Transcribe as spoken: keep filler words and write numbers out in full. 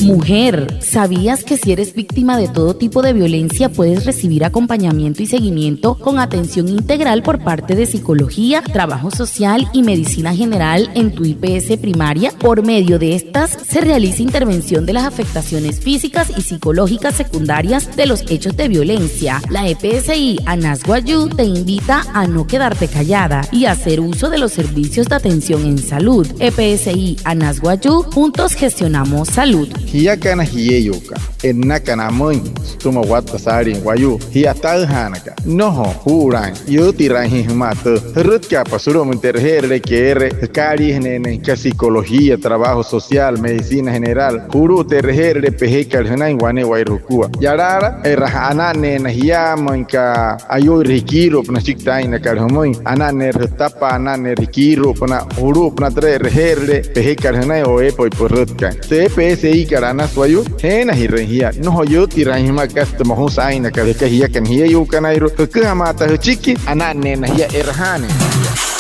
Mujer, ¿sabías que si eres víctima de todo tipo de violencia puedes recibir acompañamiento y seguimiento con atención integral por parte de psicología, trabajo social y medicina general en tu I P S primaria? Por medio de estas se realiza intervención de las afectaciones físicas y psicológicas secundarias de los hechos de violencia. La E P S I Anas Wayuu te invita a no quedarte callada y hacer uso de los servicios de atención en salud. E P S I Anas Wayuu, juntos gestionamos salud. Jiakana jieyuukana e'nnakana amüin sütüma watta saalin wayuu, ji'yataajaanaka, nnojo juu'ulaain yüütiraainjee jümaa tü. Jürütkaapa sulu'umüin tü e'reje'erüle keere jükaaliijüneenain süka psicología, trabajo social, medicina general, julu'u tü e'reje'erüle pejekat jünain wane'ewai jukua. Yalaala, e'rajaa ana'nneena jia müin aka ayuuire jikiiru'upünaa süchiki tü aa'innakat jümüin, ana'nneerü jütapaa, ana'nneerü jikiiru'upünaa, julu'upünaa türa e'reje'erüle pejekat jünain o eepa pürütkain. Tü E P S I-kat Anas Wayuu, jeenajirüin jia, nnojo yüütiraain jümaa kasa tü mojusü aa'innakat jüka jiakana jieyuukanairua, jüküjamaata jüchiki ana'nneena jia, e'rajaanüin jia.